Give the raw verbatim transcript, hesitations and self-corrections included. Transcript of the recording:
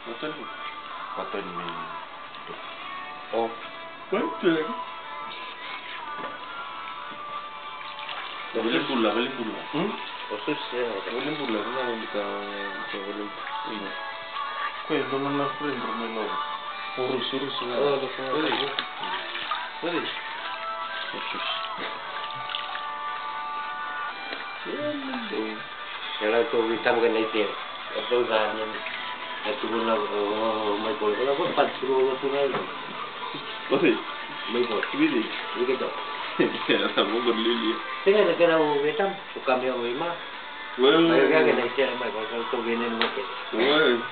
Patani. Patani me. O. Patani. Vale bula, vale bula. Hmm? O susi, e. Vale bula, na vale ka, ka vale bula. Ko e dona na friend ro me lo. O rusu, rusu na. O, rusu na. Vale. Vale. O susi. Vale. Era tou vei tamu kei na itere. Era tou sa na, na tukuna o Michael, kola ko pati tukuna o tukuna. Oi. Michael. Vili. Vili ke tou. Era sa mo ko lili. Tega na kena o vei tamu, o kami o vei ma. Oi, oi, oi. Mai kena itere mai, kola tou vei nenu mate. Oi.